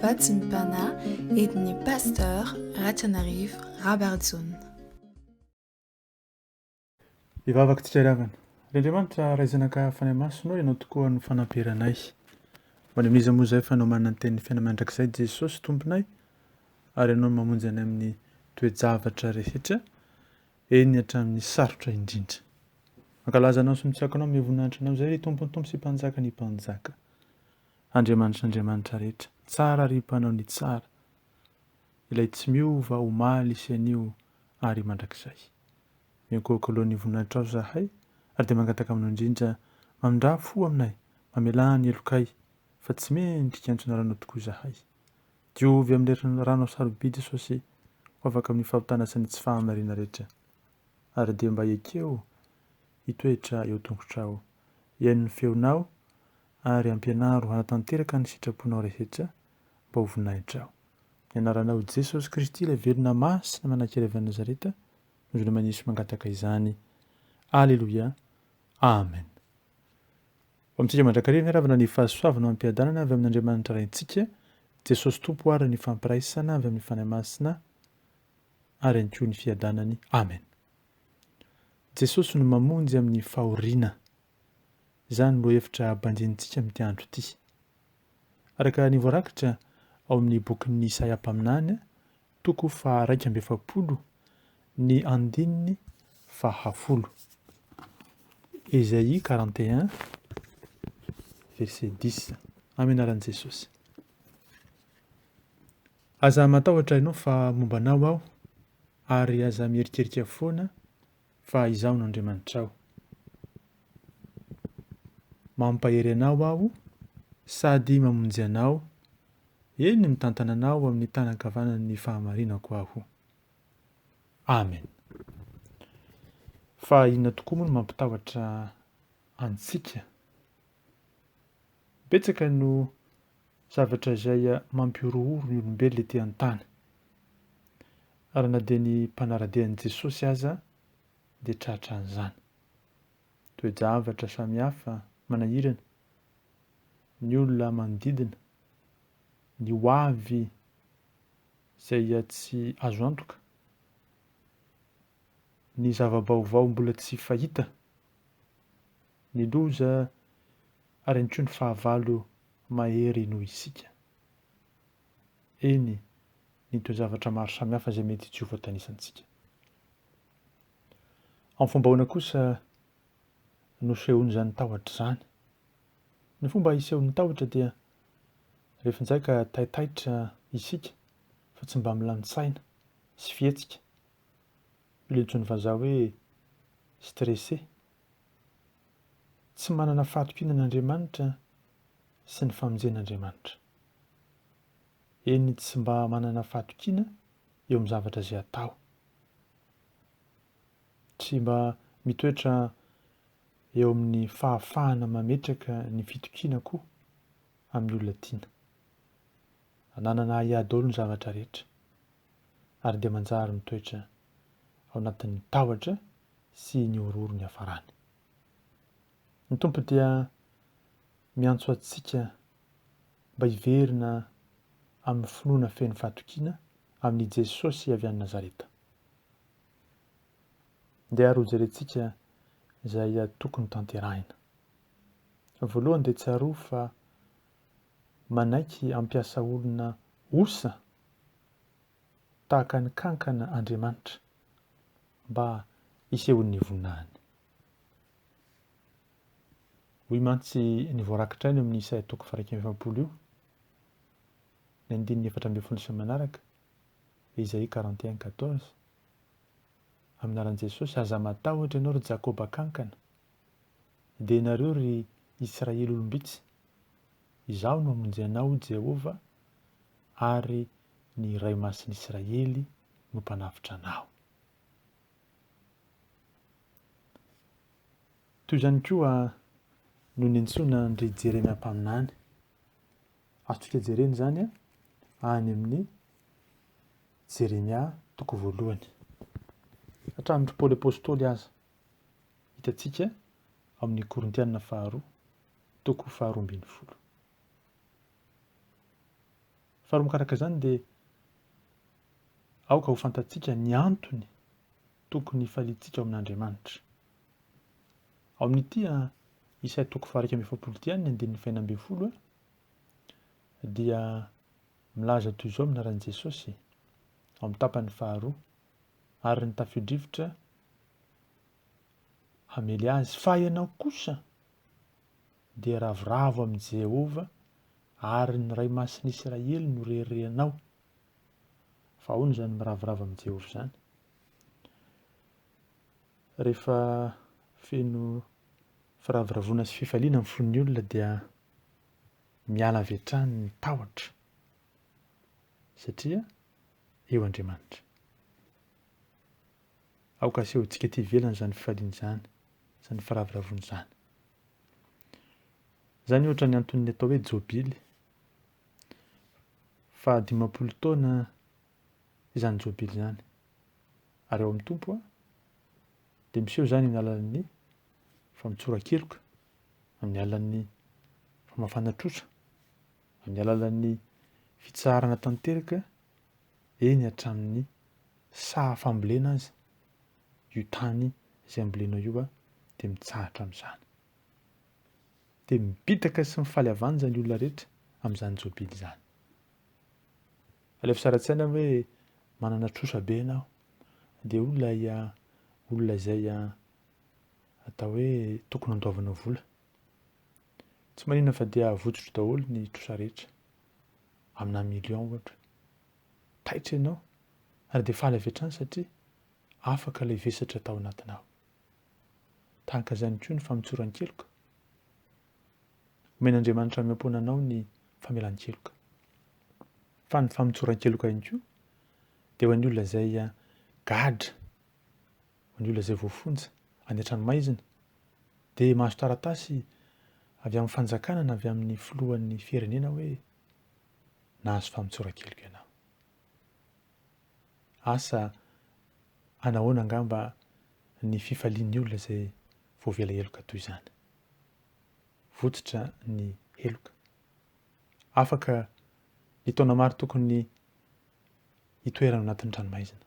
Vatsim-panahy entin'ny Pasteur Ratrianarivo Rabarijaona. Hivavaka tsika ry havana. Ry Andriamanitra Ray Zanaka Fanahy Masina ô, Ianao tokoa no fanamperanay. Ho any amin'iza moa izahay fa Ianao manana ny tenin'ny fiainana mandrakizay, Jesosy Tomponay, ary Ianao no mamonjy anay amin'ny toe-javatra rehetra, eny hatramin'ny sarotra indrindra. Mankalaza Anao sy mitsiaka Anao amin'ny voninahitra Anao izay, ry Tompon'ny Tompo sy Mpanjaka ny Mpanjaka. Andriamanitra Andriamanitra rehetra, tsara ry Mpanao ny tsara, Ilay tsy miova omaly sy anio ary mandrakizay. Miankohoka alohan'ny voninahitrao izahay ary dia mangataka aminao indrindra mamindrà fo aminay, mamelà ny helokay fa tsy mendrika antsonaranao tokoa izahay. Diovy amin'ny ranao sarobidy Jesosy ho afaka amin'ny fahotana sy ny tsy fahamarina rehetra ary dia mba ekeo hitoetra eo tongotrao, hihaino ny feonao ary ampianaro hanatanteraka ny sitraponao rehetra mba ho voninahitrao. Ny anaranao Jesosy Kristy ilay velona masina manankery avy any Nazareta no veloma manisy mangataka izany. Aleloia. Amen. Ho amintsika mandrakariva ny ravina ny fahasoavana ampiadanana avy amin'Andriamanitra Raintsika, Jesosy Tompo ary ny fampiraisana avy amin'ny Fanahy Masina ary ihany koa ny fiadanany. Amen. Jesosy no mamonjy amin'ny fahoriana. Izany no hevitra banjinintsika amin'ity andro ity. Araka ny voarakitra ao amin'ny bokin'ny Isaia mpaminany, toko faha-41, ny andininy fahafolo. Ésaïe 41, verset 10. Amin'ny anaran'i Jesosy. Aza matahotra ianao fa momba anao aho, ary aza miherikerika foana fa izaho no Andriamanitrao. Mampahery anao aho sady mamonjy anao, eny mitantana anao amin'ny tanan-kavanan'ny fahamarinako aho. Amen. Fa inona tokoa moa no mampitahotra antsika? Betsaka no zavatra izay mampihorohoro ny olombelona ety an-tany. Ary na dia ny mpanara-dia an'i Jesosy aza dia tratran'izany. Toe-javatra samihafa manahirana, ny olona manodidina, ny ho avy izay tsy azo antoka, ny zava-baovao mbola tsy fahita, ny loza ary ihany koa ny fahavalo mahery noho isika. Eny, ny toe-javatra maro samihafa izay mety tsy ho voatanisantsika. Amin'ny fomba ahoana kosa no sehon'izany tahotra izany? Ny fomba isehoan'ny tahotra dia rehefa injay ka taitaitra isika fa tsy mba milamin-tsaina sy fihetsika, ilay antsoin'ny vazaha hoe stressé. Tsy manana fahatokiana an'Andriamanitra sy ny famonjen'Andriamanitra. Eny tsy mba manana fahatokiana eo amin'ny zavatra izay atao. Tsy mba mitoetra eo amin'ny fahafahana mametraka ny fitokiana koa amin'ny olona tiana. Ananana ahiahy daholo ny zavatra rehetra ary dia manjary mitoetra ao anatin'ny tahotra sy ny horohoro niafarany. Ny Tompo dia miantso antsika mba hiverina amin'ny finoana feno fahatokiana amin'i Jesosy avy any Nazareta. Ndeha ary hojerentsika izay tokony tanterahina. Voalohany dia tsarovy fa manaiky hampiasa olona osa tahaka ny kankana Andriamanitra mba hisehoan'ny voninahiny. Hoy mantsy ny voarakitra any amin'ny Isaia toko faha-41 io, ny andininy 14 sy ny manaraka, Ésaïe 41, 14, Amin'ny anaran'i Jesosy, aza matahotra ianao ry Jakoba kankana, dia ianareo ry Israely olom-bitsy, Izaho no hamonjy anao, hoy Jehovah, ary ny Iray Masin'Israely no Mpanavotra anao. Toy izany koa no niantsoana an-dry Jeremia mpaminany. Azontsika jerena izany any amin'ny Jeremia toko voalohany. Hatramin-dry Paoly Apostoly aza, hitantsika ao amin'ny Korintiana faharoa, toko faharoa ambin'ny folo. Faharoa makaraka izany dia aoka ho fantatsika ny antony tokony hifaliantsika ao amin'Andriamanitra. Ao amin'ity Isaia toko faha-41 ity ihany ny andininy faha-16 dia milaza toy izao amin'ny anaran'i Jesosy ao amin'ny tapany faharoa, Ary ny tafio-drivotra hamely azy, fa ianao kosa dia ravoravo amin'i Jehovah, ary ny Ray Masin'ny Isiraely no reharehanao. Fa ahoana izany miravoravo amin'i Jehovah izany? Rehefa feno firavoravoana sy fifaliana ny fon'ny olona dia miala avy hatrany ny tahotra satria eo Andriamanitra. Aoka asehontsika ety ivelany izany fifaliana izany, izany firavoravoana izany. Izany ohatra ny anton'ny atao hoe jobily. Faha 50 taona izany jobily izany. Ary ao amin'ny Tompo dia miseho izany amin'ny alalan'ny famotsoran-keloka, amin'ny alalan'ny famafana trosa, amin'ny alalan'ny fitsaharana tanteraka eny hatramin'ny saha fambolena aza, io tany izay ambolenao io dia mitsahatra amin'izany. Dia mibitaka sy mifaly avanja ny olona rehetra amin'izany jobily izany. Alefa sary an-tsaina hoe manana trosa be ianao, dia olona olona izay atao hoe tokony handoavanao vola. Tsy maninona fa dia avotsotro daholo ny trosa rehetra, amina million ohatra. Taitra ianao ary dia faly avy hatrany satria afaka ilay vesatra tao anatinao. Tahaka izany koa ny famotsoran-keloka. Omen'Andriamanitra miampoana anao ny famelan-keloka. Fa ny famotsoran-keloka ihany koa dia ho an'ny olona izay gadra, ho an'ny olona izay voafonja any an-tranomaizina, dia mahazo taratasy avy amin'ny fanjakana na avy amin'ny filohan'ny firenena hoe nahazo famotsoran-keloka ianao. Asa anahoana angamba ny fifalian'ny olona izay voavela heloka toy izany. Votsotra ny heloka. Afaka ny taona maro tokony hitoerana ao anatin'ny tranomaizina.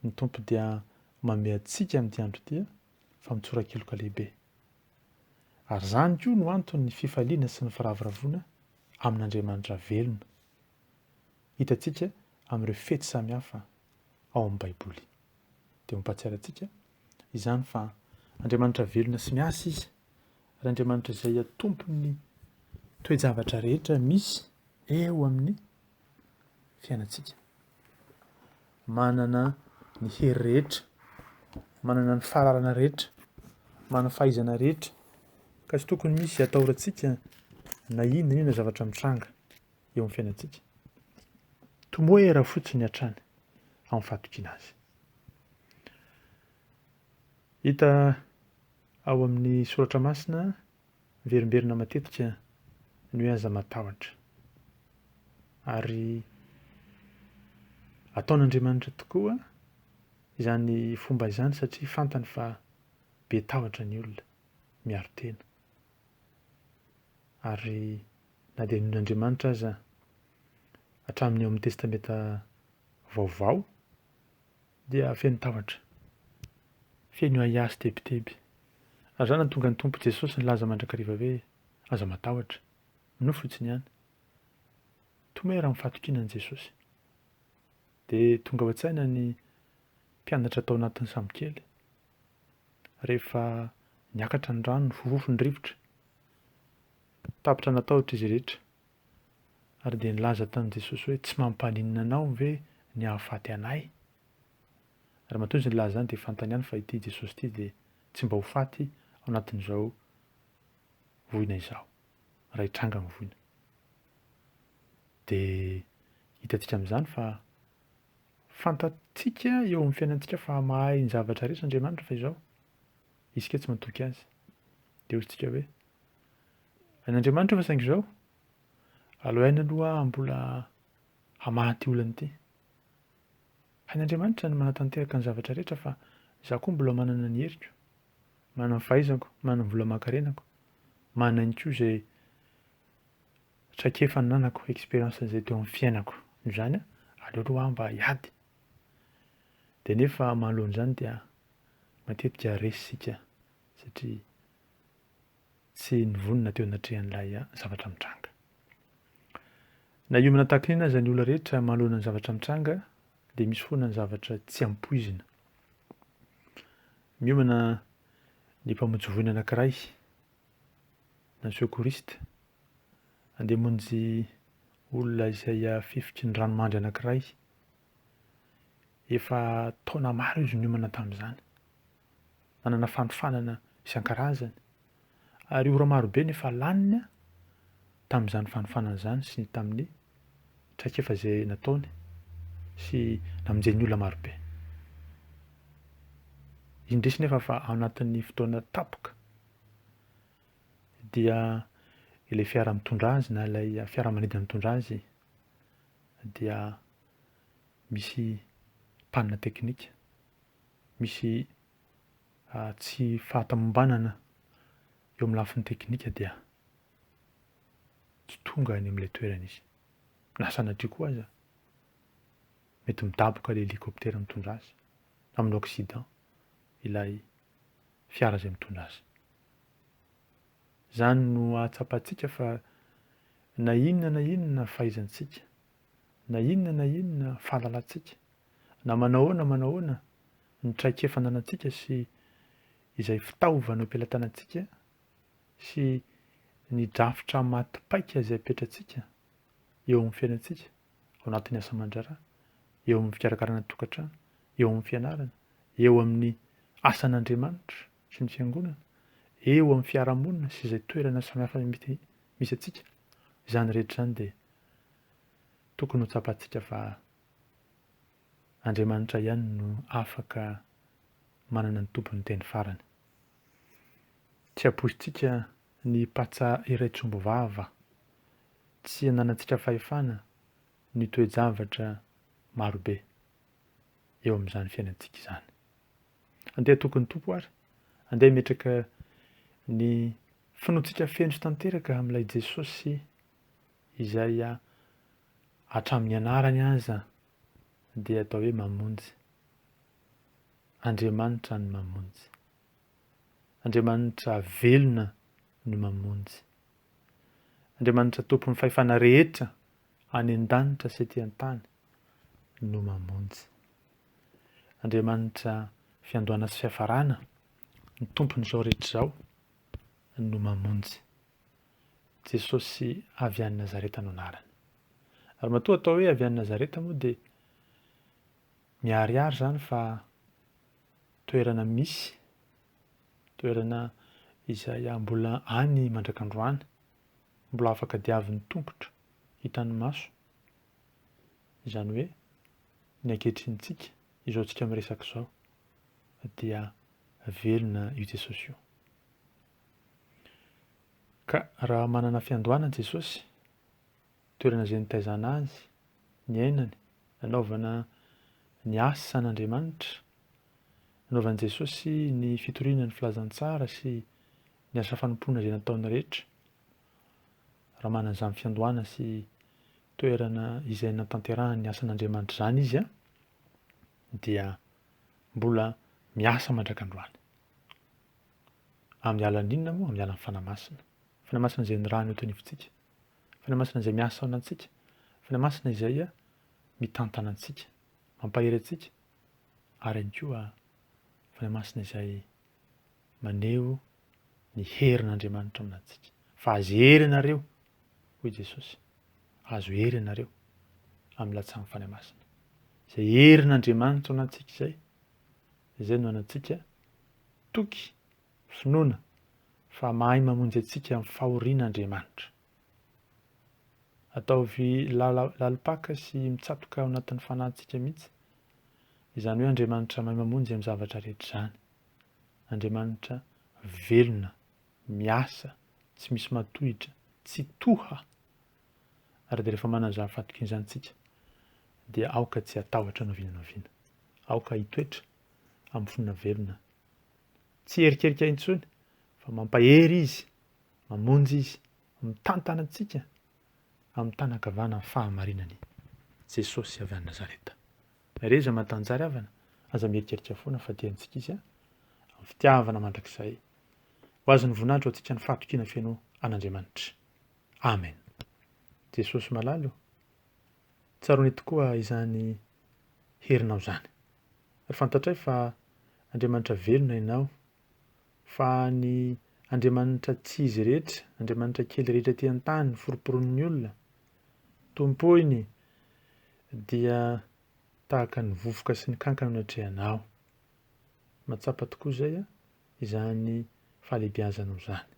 Ny Tompo dia manome antsika amin'ity andro ity famotsoran-keloka lehibe. Ary izany koa no anton'ny fifaliana sy ny firavoravoana amin'Andriamanitra velona. Hitantsika amin'ireo fety samihafa ao amin'ny Baiboly. Dia mampahatsiaro antsika izany fa Andriamanitra velona sy miasa Izy, ary Andriamanitra izay tompon'ny toe-javatra rehetra misy eo amin'ny fiainantsika. Manana ny hery rehetra, manana ny fahalalana rehetra, manana fahaizana rehetra, ka tsy tokony misy atahorantsika na inona na inona zavatra mitranga eo amin'ny fiainantsika. Tomoera fotsiny hatrany amin'ny fahatokiana azy. Hita ao amin'ny soratra masina miverimberina matetika ny hoe aza matahotra. Ary ataon'Andriamanitra tokoa izany fomba izany satria fantany fa be tahotra ny olona miaro tena. Ary na dia ny Andriamanitra aza hatramin'ny ao amin'ny Testamenta Vaovao dia feno tahotra, feno ahiahy sy tebiteby. Ary izany no nahatonga ny Tompo Jesosy nilaza mandrakariva hoe, Aza matahotra, minoa fotsiny ihany. Tomera amin'ny fahatokiana an'i Jesosy. Dia tonga ao an-tsaina ny mpianatra tao anatin'ny sambokely, rehefa niakatra ny rano, nifofofo ny rivotra. Tapitra natahotra izy rehetra, ary dia nilaza tamin'i Jesosy hoe, Tsy mampaninona anao ve ny hahafaty anay? Ary matoa izy nilaza izany dia fantany ihany fa ity Jesosy ity dia tsy mba ho faty ao anatin'izao voina izao, raha hitranga ny voina. Dia hitantsika amin'izany fa fantatsika eo amin'ny fiainantsika fa mahay ny zavatra rehetra Andriamanitra fa izao isika tsy matoky azy. Dia hoy isika hoe, Hain'Andriamanitra fa saingy izao, aleo aina aloha aho mbola hamaha ity olana ity. Hain'Andriamanitra ny manatanteraka ny zavatra rehetra fa izaho koa mbola manana ny heriko, manana ny fahaizako, manana ny vola aman-karenako, manana ihany koa izay. traikefa ananako, expérience izay teo amin'ny fiainako. Noho izany, aleo aloha aho mba hiady. Dia nefa manoloana izany dia matetika resy isika satria tsy nivonona teo anatrehan'ilay zavatra mitranga. Na hiomana tahaka inona aza ny olona rehetra manoloana ny zavatra mitranga dia misy foana ny zavatra tsy ampoizina. Miomana ny mpamonjy voina anankiray na ny secouriste handeha hamonjy olona izay afifiky ny ranomandry anankiray. Efa taona maro izy niomana tamin'izany. Nanana fanofanana isan-karazany. Ary ora marobe no efa laniny tamin'izany fanofanana izany sy ny tamin'ny traikefa izay nataony sy namonjeny olona marobe. Indrisy nefa fa ao anatin'ny fotoana tapoka dia ilay fiara mitondra azy na ilay fiaramanidina mitondra azy dia misy panne teknika, misy tsy fahatomombanana eo amin'ny lafiny teknika dia tsy tonga any amin'ilay toerana izy. Na sanatria koa aza mety midaboka ilay hélicoptère mitondra azy na manao accident ilay fiara izay mitondra azy. Izany no ahatsapantsika fa na inona na inona fahaizantsika, na inona na inona fahalalantsika, na manao ahoana manao ahoana ny traikefa ananantsika sy izay fitaovana eo am-pelatanantsika sy ny drafitra maty paika izay apetratsika eo amin'ny fiainantsika, ao anatin'ny asa aman-draharaha, eo amin'ny fikarakarana ny tokantrano, eo amin'ny fianarana, eo amin'ny asan'Andriamanitra sy ny fiangonana, eo amin'ny fiarahamonina sy izay toerana samihafa mety misy antsika, izany rehetra izany dia tokony ho tsapantsika fa Andriamanitra ihany no afaka manana ny tompon'ny teny farany. Tsy ampoizintsika ny patsa iray tsombo vava, tsy ananantsika fahefana ny toe-javatra marobe eo amin'izany fiainantsika izany. Andeha hatoky ny Tompo ary, andeha hametraka ny finoantsika feno sy tanteraka amin'ilay Jesosy izay hatramin'ny anarany aza dia atao hoe mamonjy. Andriamanitra no mamonjy. Andriamanitra velona no mamonjy. Andriamanitra tompon'ny fahefana rehetra any an-danitra sy ety an-tany no mamonjy. Andriamanitra fiandohana sy fiafarana, ny tompon'izao rehetra izao no mamonjy. Jesosy avy any Nazareta no anarany. Ary matoa atao hoe avy any Nazareta moa dia miharihary izany fa toerana misy, toerana izay mbola any mandrak'androany, mbola afaka diavin'ny tongotra, hitan'ny maso. Izany hoe ny ankehitrinintsika, izao tsika miresaka izao, dia velona io Jesosy io. Ka raha manana fiandohana Jesosy, toerana izay nitaizana Azy, niainany, nanaovana ny asan'Andriamanitra, nanaovan'i Jesosy ny fitoriana ny filazantsara sy ny asa fanompoana izay nataony rehetra, raha manana izany fiandohana sy toerana izay natanterahany ny asan'Andriamanitra izany Izy, dia mbola miasa mandrak'androany. Amin'ny alalan'ny inona moa? Amin'ny alalan'ny Fanahy Masina. Fanahy Masina izay nirahany eto anivontsika. Fanahy Masina izay miasa ao anantsika. Fanahy Masina izay mitantana antsika, mampahery antsika, ary ihany koa Fanahy Masina izay maneho ny herin'Andriamanitra ao anatintsika. Fa azo hery ianareo, hoy Jesosy. Azo hery ianareo amin'ny latsahan'ny Fanahy Masina. Izay herin'Andriamanitra ao anatintsika izay, izay no anantsika toky, finoana fa mahay mamonjy antsika amin'ny fahoriana Andriamanitra. Ataovy lalim-paka sy mitsatoka ao anatin'ny fanahintsika mihitsy izany hoe Andriamanitra mahay mamonjy amin'ny zavatra rehetra izany. Andriamanitra velona, miasa, tsy misy matohitra, tsy toha. Ary dia rehefa manana izany fahatokiana izany isika dia aoka tsy hatahotra na oviana na oviana. Aoka hitoetra amin'ny finoana velona. Tsy hierikerika intsony fa mampahery Izy, mamonjy Izy, mitantana antsika. amin'ny tanan-kavanan'ny fahamarinany Jesosy avy any Nazareta. Mahereza matanjary havana, aza mieritreritra foana fa tia antsika Izy amin'ny fitiavana mandrakizay. Ho azy ny voninahitra ho antsika ny fahatokiana feno an'Andriamanitra. Amen. Jesosy malala o, tsaroanay tokoa izany herinao izany. Ary fantatray fa Andriamanitra velona Ianao, fa ny Andriamanitra tsy izy rehetra, Andriamanitra kely rehetra aty an-tany, foroporon'ny olona, tompoiny, dia tahaka ny vovoka sy ny kankana no atrehanao. Mahatsapa tokoa izay izany fahalehibiazanao izany.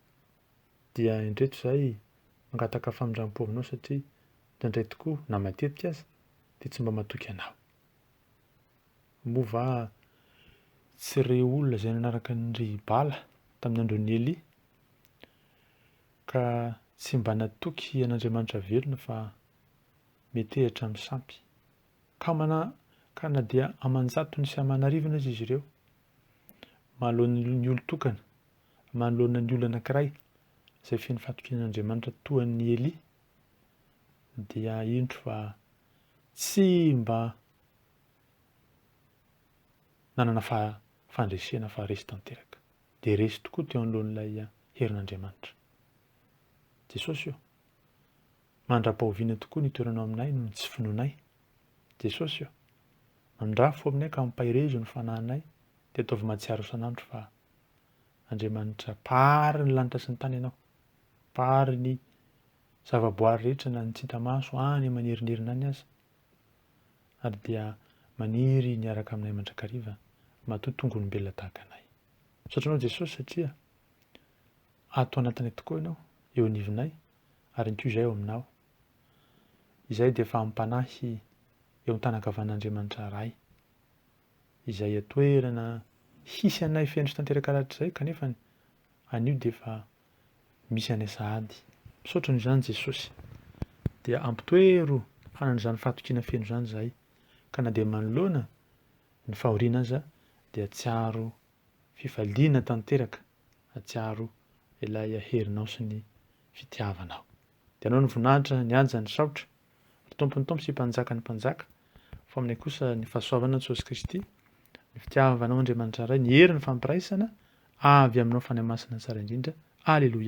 Dia indreto izahay mangataka famindram-po aminao satria indraindray tokoa na matetika aza dia tsy mba matoky anao. Moa va tsy ireo olona izay nanaraka an-dry Bala tamin'ny andron'i Elia ka tsy mba natoky an'Andriamanitra velona fa metehatra amin'ny sampy. Ka mana ka na dia aman-jatony sy aman'arivony aza izy ireo, manoloana ny olon-tokana, manoloana ny olona anankiray izay feno fahatokiana an'Andriamanitra toa an'i Elia, dia indro fa tsy mba nanana fandresena fa resy tanteraka. Dia resy tokoa teo anoloan'ilay herin'Andriamanitra. Jesosy ô, mandra-pahoviana tokoa ny toeranao aminay noho ny tsy finoanay? Jesosy ô, mandrafo aminay ka ampaherezo ny fanahinay dia ataovy mahatsiaro isan'andro fa Andriamanitra Mpahary ny lanitra sy ny tany Ianao, Mpahary ny zavaboary rehetra na ny tsy hita maso any manerinerina any aza. ary dia maniry ny hiaraka aminay mandrakariva matoa tonga olombelona tahaka anay. Misaotra anao Jesosy satria ato anatinay tokoa ianao, eo anivonay ary ny koa izay ao aminao. Izay dia efa am-panahy eo an-tanan-kavanan'Andriamanitra Ray, izay atoerana hisy anay feno sy tanteraka rahatrizay kanefa anio dia efa misy anay sahady. Misaotra noho izany Jesosy. Dia ampitoero hanana izany fahatokiana feno izany izahay, ka na dia manoloana ny fahoriana aza dia hatsiaro fifaliana tanteraka, hatsiaro ilay herinao sy ny fitiavanao. Dia anao ny voninahitra, ny haja, ny saotra, ry Tompon'ny tompo sy Mpanjakan'ny mpanjaka, fa aminay kosa ny fahasoavana Jesosy Kristy, ny fitiavanao Andriamanitra Ray, ny herin'ny fampiraisana, Avy aminao Fanahy Masina tsara indrindra. Aleloia.